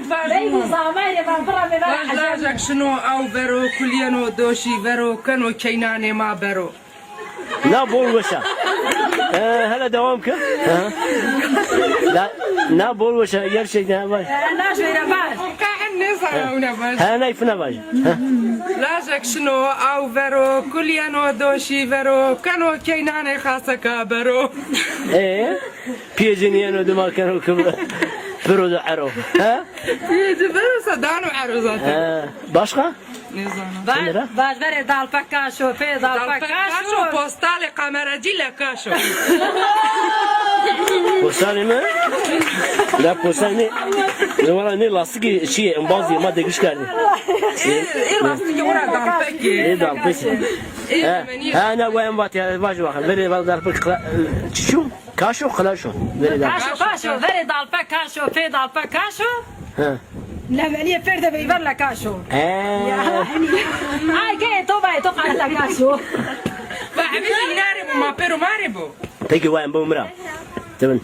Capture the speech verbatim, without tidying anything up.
Bey bu zamayê ma bira me vera. Vaj lajek şino aw vero, kulîyeno doşî vero, keno keynanê ma bero. Na bol weş a. Ee, hele devam ki. Hı hı. La, na bol weş a, gerçekten, ha, vaj. Na şöyle vaj. Qe nêzana wina vaj. Ha, na fina vaj. Ha. Lajek şino aw vero, kulîyeno doşî vero, keno keynanê xaseka bero. Ee? Piyê ci nîyeno dima keno ki biro do ero. Ha? Piyê ci biro se dano ero zaten. Ha. Başka? Nêzana. Vaj, vaj verê dalpe kaşo, pê dalpe kaşo. Dalpe kaşo, postalê kameracî le kaşo. Postalê mi? La postalê mi? Wala nê lastikî şîye, embazî ma degiş kerdî. Ê, ê lastikî ora dalpe ki. Ê dalpe ki. Ê, ha, ne, wa em vat ya, vaj bakın. Verê vaj dalpe kla-, çiçu? Kaşo, klaşo. Verê dalpe. Kaşo, kaşo, verê dalpe kaşo, pê dalpe kaşo. He. Leveliyê pêr de veyver le kaşo. He. Ay ke to bay to qara le kaşo. Va hemî înarê bu, ma pêro marê bu. Peki wa em bu mira. Tebin.